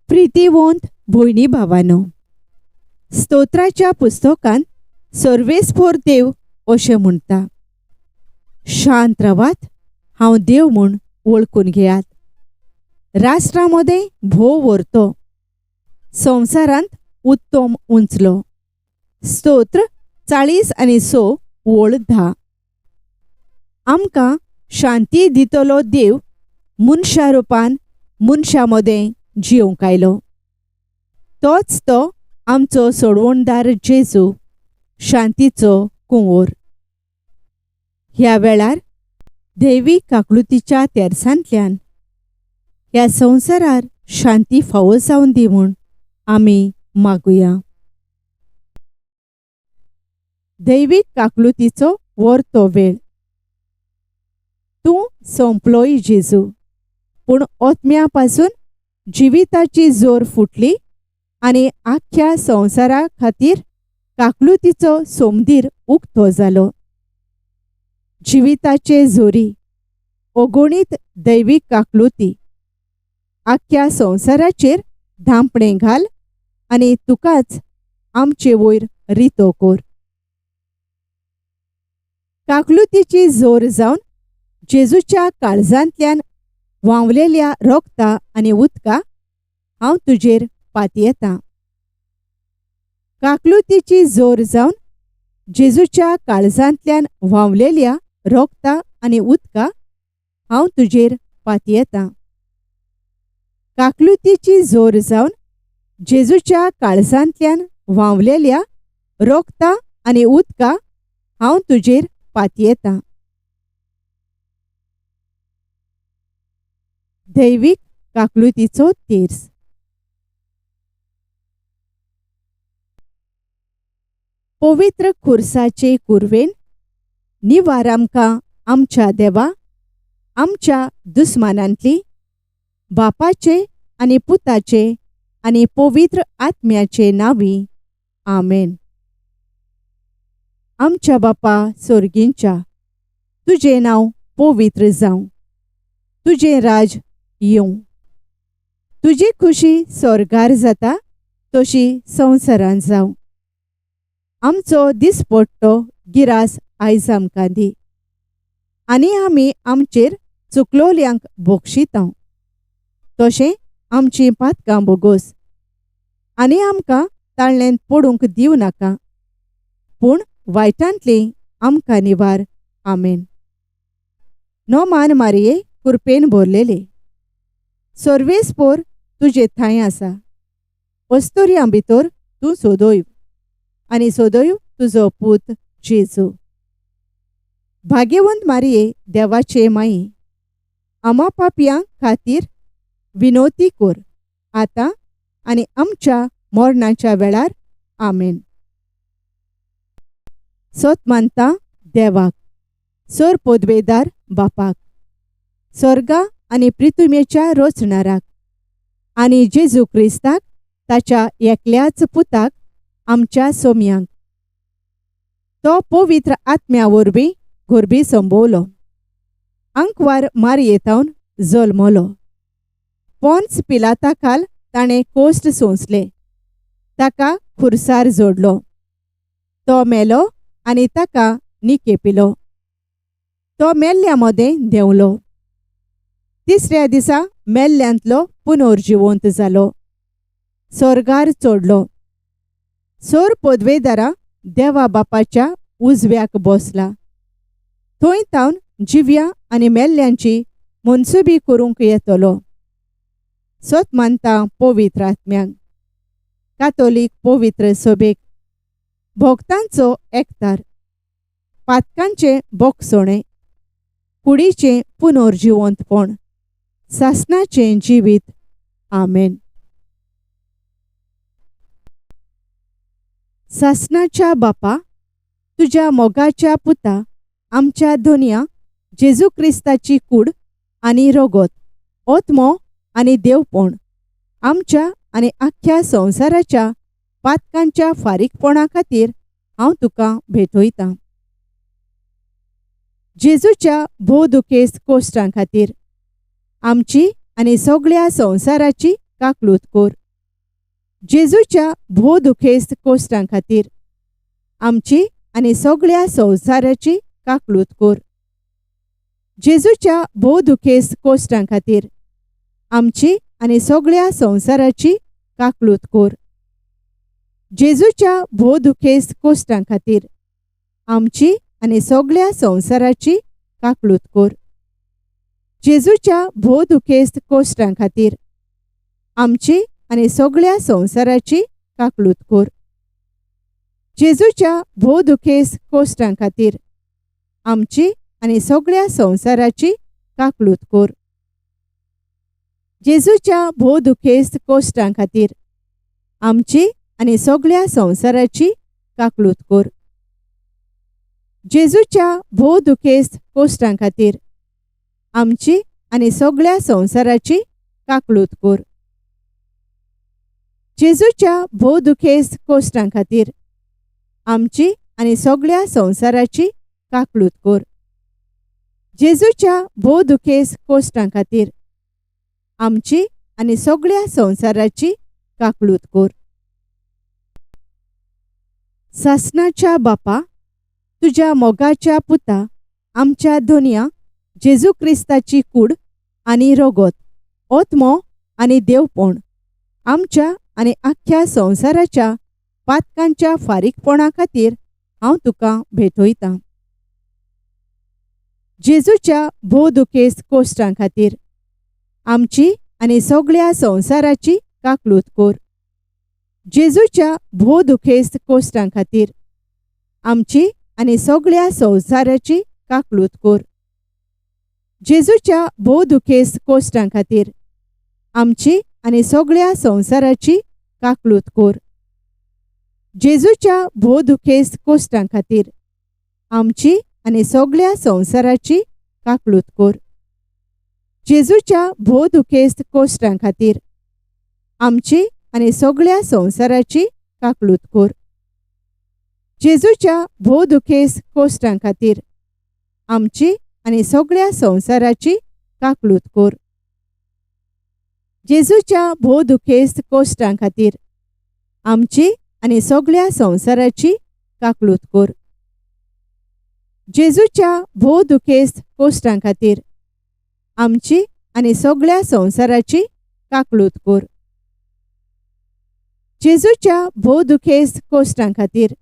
प्रितीवंत भयणी भावानो, स्तोत्राच्या पुस्तकांत सर्वेस्पोर देव अशें म्हणटा, शांत रावात, हांव देव म्हूण वळखून घेयात. राष्ट्रां मदें भोव व्हरतो, संवसारांत उत्तम उंचलो. स्तोत्र 46 ओळ 10. आमकां शांती दितलो देव मनशा रुपान मनशां मदें जिवंक आयलो. तोच तो आमचो सोडवणदार जेजू, शांतीचो कुंवोर. ह्या वेळार दैवी काकळुतीच्या तेरसांतल्यान ह्या संवसारार शांती फावो जावन दी म्हूण आमी मागुया. दैवीक काकळुतीचो वर्तो वेळ. तूं सोंपलोय जेजू, पूण ओतम्या पासून जिविताची जोर फुटली आनी आख्ख्या संवसारा खातीर काकलुतीचो सोमदीर उक्तो जालो. जिविताचे जोरी अगणीत दैवीक काकलुती आख्ख्या संवसाराचेर धांपणें घाल आनी तुकाच आमचे वयर रितो कर. काकलुतीची जोर जावन जेजूच्या काळजांतल्यान व्हांवलेल्या रोगता आनी उदका हांव तुजेर पातयेतां. काकलुतीची जोर जावन जेजूच्या काळजांतल्यान व्हांवलेल्या रोगता आनी उदका हांव तुजेर पातयेतां. काकलुतीची जोर जावन जेजूच्या काळजांतल्यान व्हांवलेल्या रोगता आनी उदका हांव तुजेर पातयेतां. दैवीक काकलुतीचो तेर्स. पवित्र खुर्साचे कुरवेन निवार आमकां आमच्या देवा, आमच्या दुस्मानांतली, बापाचे आनी पुताचे आनी पवित्र आत्म्याचे नांवी. आमेन. आमच्या बापा सोर्गींच्या, तुजें नांव पवित्र जावं, तुजें राज येवं, तुजी खुशी स्वर्गार जाता तशी संवसारांत जावं. आमचो दिसपट्टो गिरास आयज आमकां दी आनी आमी आमचेर चुकलोल्यांक बोगशितांव, तशें आमचीं पातकां बोगोस आनी आमकां ताळ्ळेंत पडूंक दिवं नाका, पूण वायटांतली आमकां निवार. आमेन. नोमान मारये कुरपेन भरलेले, सर्वेस्पोर तुजे थांय आसा, अस्तुर्यां भितर तूं सोदोय आनी सोदोय तुजो पूत जेजू. भाग्यवंत मारये देवाचे माई, आमा पापयां खातीर विनोती कर आतां आनी आमच्या मरणाच्या वेळार. आमेन. सत मानता देवाक, सर पदवेदार बापाक, स्वर्गा आनी प्रितुमेच्या रचणाराक आनी जेजू क्रिस्ताक ताच्या एकल्याच पुताक आमच्या सोम्यांक, तो पवित्र आत्म्या वरवीं गोरबी संभवलो, आंकवार मारयेतावन जल्मलो, पोन्स पिलाता खाल ताणें कोश्ट सोंसले, ताका खुर्सार जोडलो, तो मेलो आनी ताका निकेपिलो, तो मेल्ल्या मदें देंवलो, तिसऱ्या दिसा मेल्ल्यांतलो पुनर्जिवंत जालो, स्वर्गार चडलो, सोर पदवेदारा देवा बापाच्या उजव्याक बसला, थंय तावन जिव्या आनी मेल्ल्यांची मनसुबी करूंक येतलो. सत मानता पवित्र आत्म्यांक, कातोलीक पवित्र सभेक, भोक्तांचो एकतार, पातकांचें बोगसणें, कुडीचें पुनर्जिवंतपण, सासणाचें जिवीत. आमेन. सासणाच्या बापा, तुज्या मोगाच्या पुता आमच्या दोनया जेजू क्रिस्ताची कूड आनी रगत, ओत्मो आनी देवपण आमच्या आनी आख्ख्या संवसाराच्या पातकांच्या फारीकपणा खातीर हांव तुका भेटयतां. जेजूच्या भोव दुखेस्त कोश्टां खातीर आमची आनी सगळ्या संवसाराची काकलूत कोर. जेजूच्या भोव दुखेस्त कोश्टां खातीर आमची आनी सगळ्या संवसाराची काकलूत कोर. जेजूच्या भोव दुखेस्त कोश्टां खातीर आमची आनी सगळ्या संवसाराची काकलूत कोर. जेजूच्या भोव दुखेस्त कोश्टां खातीर आमची आनी सगळ्या संवसाराची काकलूत कोर. जेजूच्या भोव दुखेस्त कोश्टां खातीर आमची आनी सगळ्या संवसाराची काकलूत कोर. जेजूच्या भोव दुखेस्त कोश्टां खातीर आमची आनी सगळ्या संवसाराची काकलूत कोर. जेजूच्या भोव दुखेस्त कोश्टां खातीर आमची आनी सगळ्या संवसाराची काकलूत कोर. जेजूच्या भोव दुखेस्त कोश्टां खातीर आमची आनी सगळ्या संवसाराची काकलूत कोर. जेजूच्या भोव दुखेस्त कोश्टां खातीर आमची आनी सगळ्या संवसाराची काकलूत कोर. जेजूच्या भोव दुखेस्त कोश्टां खातीर आमची आनी सगळ्या संवसाराची काकलूत कोर. सासणाच्या बापा, तुज्या मोगाच्या पुता आमच्या धोनया जेजू क्रिस्ताची कूड आनी रोगोत, ओत्मो आनी देवपण आमच्या आनी आख्ख्या संवसाराच्या पातकांच्या फारीकपणा खातीर हांव तुका भेटयतां. जेजूच्या भोव दुखेस्त कोश्टां खातीर आमची आनी सगळ्या संवसाराची काकलूत कोर. जेजूच्या भोव दुखेस्त कोश्टां खातीर आमची आनी सगळ्या संवसाराची काकलूत कोर. जेजूच्या भोव दुखेस्त कोश्टां खातीर आमची आनी सगळ्या संवसाराची काकलूत कोर. जेजूच्या भोव दुखेस्त कोश्टां खातीर आमची आनी सगळ्या संवसाराची काकलूत कोर. जेजूच्या भोव दुखेस्त कोश्टां खातीर आमची आनी सगळ्या संवसाराची काकलूत कोर. जेजूच्या भोव दुखेस्त कोश्टां खातीर आमची आनी सगळ्या संवसाराची काकलूत कोर. जेजूच्या भोव दुखेस्त कोश्टां खातीर आमची आनी सगळ्या संवसाराची काकलूत कोर. जेजूच्या भोव दुखेस्त कोश्टां खातीर आमची आनी सगळ्या संवसाराची काकलूत कोर. जेजूच्या भोव दुखेस्त कोश्टां खातीर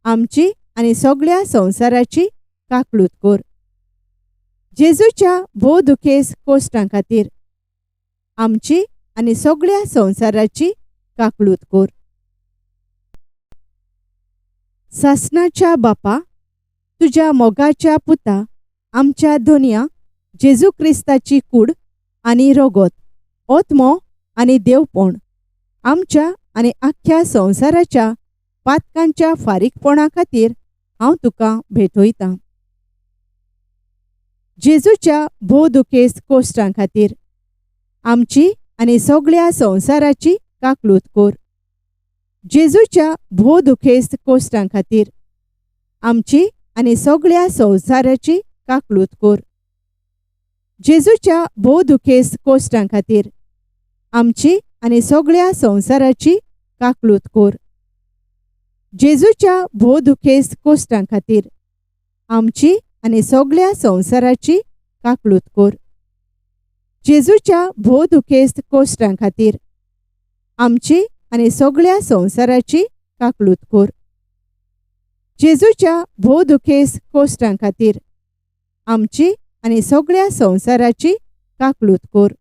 आमची आनी सगळ्या संवसाराची काकलूत कोर. जेजूच्या भोव दुखेस्त कोश्टां खातीर आमची आनी सगळ्या संवसाराची काकलूत कोर. सासणाच्या बापा, तुज्या मोगाच्या पुता आमच्या धोनया जेजू क्रिस्ताची कूड आनी रोगोत, ओत्मो आनी देवपण आमच्या आनी आख्ख्या संवसाराच्या पातकांच्या फारीकपणा खातीर हांव तुका भेटयतां. जेजूच्या भोव दुखेस्त कोश्टां खातीर आमची आनी सगळ्या संवसाराची काकलूत कोर. जेजूच्या भोव दुखेस्त कोश्टां खातीर आमची आनी सगळ्या संवसाराची काकलूत कोर. जेजूच्या भोव दुखेस्त कोश्टां खातीर आमची आनी सगळ्या संवसाराची काकलूत कोर. जेजूच्या भोव दुखेस्त कोश्टां खातीर आमची आनी सगळ्या संवसाराची काकलूत कोर. जेजूच्या भोव दुखेस्त कोश्टां खातीर आमची आनी सगळ्या संवसाराची काकलूत कोर. जेजूच्या भोव दुखेस्त कोश्टां खातीर आमची आनी सगळ्या संवसाराची काकलूत कोर.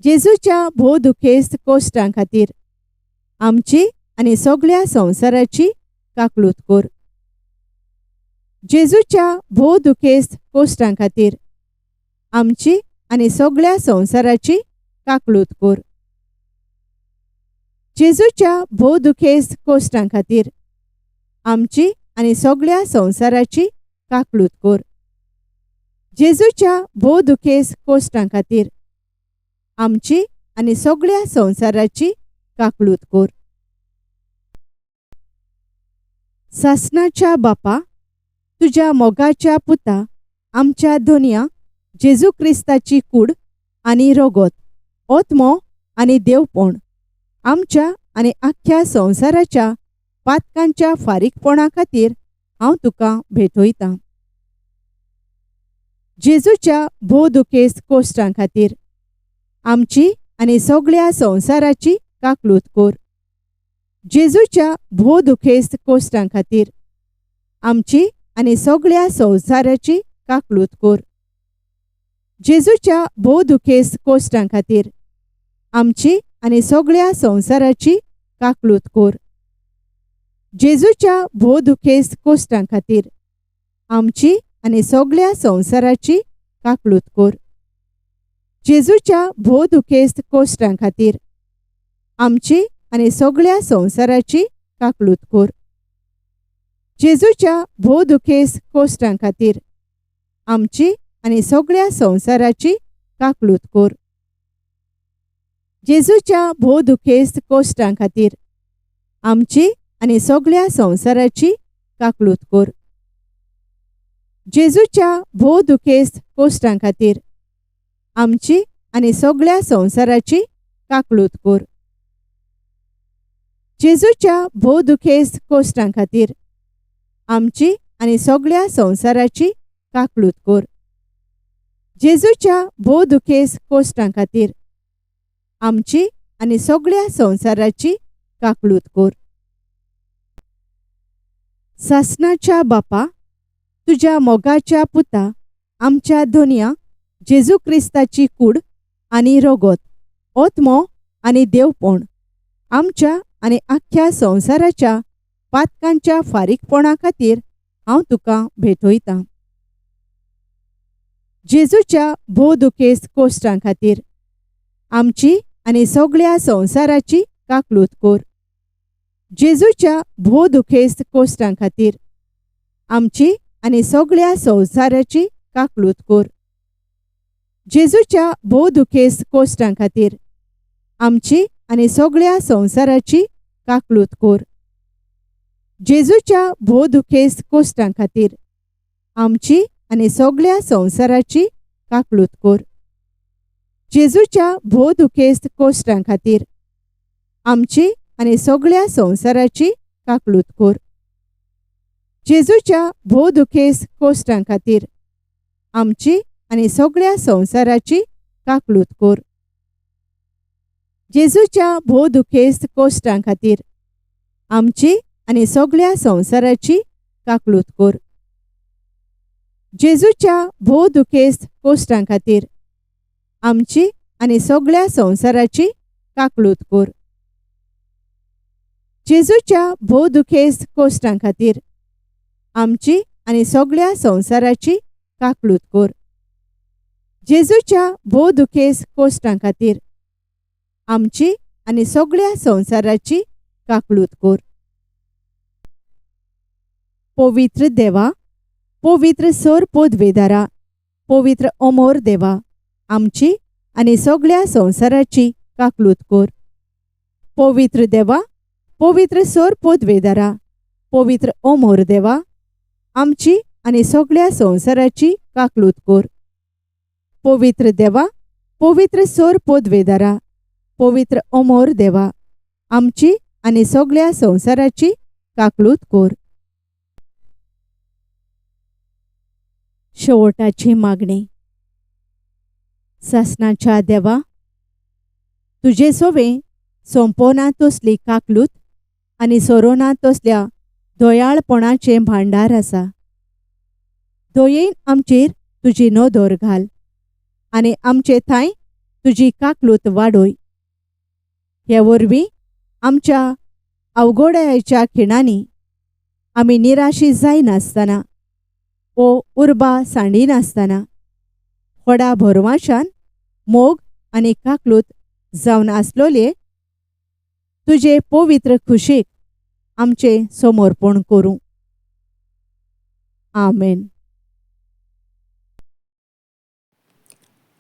जेजूच्या भोव दुखेस्त कोश्टां खातीर आमची आनी सगळ्या संवसाराची काकलूत कोर. जेजूच्या भोव दुखेस्त कोश्टां खातीर आमची आनी सगळ्या संवसाराची काकलूत कोर. जेजूच्या भोव दुखेस्त कोश्टां खातीर आमची आनी सगळ्या संवसाराची काकलूत कोर. जेजूच्या भोव दुखेस्त कोश्टां खातीर आमची आनी सगळ्या संवसाराची काकलूत कोर. सासणाच्या बापा, तुज्या मोगाच्या पुता आमच्या धोनया जेजू क्रिस्ताची कूड आनी रोगोत, ओत्मो आनी देवपण आमच्या आनी आख्ख्या संवसाराच्या पातकांच्या फारीकपणा खातीर हांव तुका भेटयतां. जेजूच्या भोव दुखेस्त कोश्टां खातीर आमची आनी सगळ्या संवसाराची काकलूत कर. जेजूच्या भोव दुखेस्त कोश्टां खातीर आमची आनी सगळ्या संवसाराची काकलूत कर. जेजूच्या भोव दुखेस्त कोश्टां खातीर आमची आनी सगळ्या संवसाराची काकलूत कर. जेजूच्या भोव दुखेस्त कोश्टां खातीर आमची आनी सगळ्या संवसाराची काकलूत कर. जेजूच्या भोव दुखेस्त कोश्टां खातीर आमची आनी सगळ्या संवसाराची काकलूत कर. जेजूच्या भोव दुखेस्त कोश्टां खातीर आमची आनी सगळ्या संवसाराची काकलूत कर. जेजूच्या भोव दुखेस्त कोश्टां खातीर आमची आनी सगळ्या संवसाराची काकलूत कर. जेजूच्या भोव दुखेस्त कोश्टां खातीर आमची आनी सगळ्या संवसाराची काकलूत कर. जेजूच्या भोव दुखेस्त कोश्टां खातीर आमची आनी सगळ्या संवसाराची काकलूत कर. जेजूच्या भोव दुखेस्त कोश्टां खातीर आमची आनी सगळ्या संवसाराची काकलूत कर. सासणाच्या बापा, तुज्या मोगाच्या पुता आमच्या धोनया जेजू क्रिस्ताची कूड आनी रगत, ओत्मो आनी देवपण आमच्या आनी आख्ख्या संवसाराच्या पातकांच्या फारीकपणा खातीर हांव तुका भेटयतां. जेजूच्या भोव दुखेस्त कोश्टां खातीर आमची आनी सगळ्या संवसाराची काकलूत कर. जेजूच्या भोव दुखेस्त कोश्टां खातीर आमची आनी सगळ्या संवसाराची काकलूत कर. जेजूच्या भोव दुखेस्त कोश्टां खातीर आमची आनी सगळ्या संवसाराची काकलूत कर. जेजूच्या भोव दुखेस्त कोश्टां खातीर आमची आनी सगळ्या संवसाराची काकलूत कर. जेजूच्या भोव दुखेस्त कोश्टां खातीर आमची आनी सगळ्या संवसाराची काकलूत कर. जेजूच्या भोव दुखेस्त कोश्टां खातीर आमची आनी सगळ्या संवसाराची काकलूत कर. जेजूच्या भोव दुखेस्त कोश्टां खातीर आमची आनी सगळ्या संवसाराची काकलूत कर. जेजूच्या भोव दुखेस्त कोश्टां खातीर आमची आनी सगळ्या संवसाराची काकलूत कर. जेजूच्या भोव दुखेस्त कोश्टां खातीर आमची आनी सगळ्या संवसाराची काकलूत कर. जेजूच्या भोव दुखेस्त कोश्टां खातीर आमची आनी सगळ्या संवसाराची काकलूत कर. पवित्र देवा, पवित्र सर पोदवेदारा, पवित्र अमोर देवा, आमची आनी सगळ्या संवसाराची काकलूत कर. पवित्र देवा, पवित्र सर पोदवेदारा, पवित्र अमोर देवा, आमची आनी सगळ्या संवसाराची काकलूत कर. पवित्र देवा, पवित्र सर पोदवेदारा, पवित्र अमोर देवा, आमची आनी सगळ्या संवसाराची काकलूत कर. शेवटाची मागणी. सासणाच्या देवा, तुजे सोवे सोंपोना तसली काकलूत आनी सोरोना तसल्या दयाळपणाचें भांडार आसा. दयेन आमचेर तुजी नदर घाल आनी आमचे थांय तुजी काकलूत वाडय. हे वरवीं आमच्या अवघडायेच्या खिणांनी आमी निराशी जायनासतना वो उर्बा सांडिनासतना व्हडा भरवाशान मोग आनी काकलूत जावन आसलोले तुजे पवित्र खुशेक आमचें समर्पण करूं. आमेन.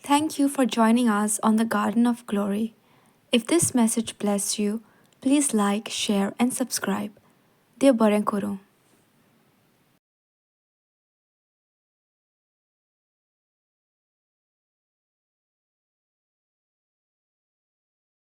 Thank you for joining us on the Garden of Glory. If this message blessed you, please like, share, and subscribe. देव बरें करूं.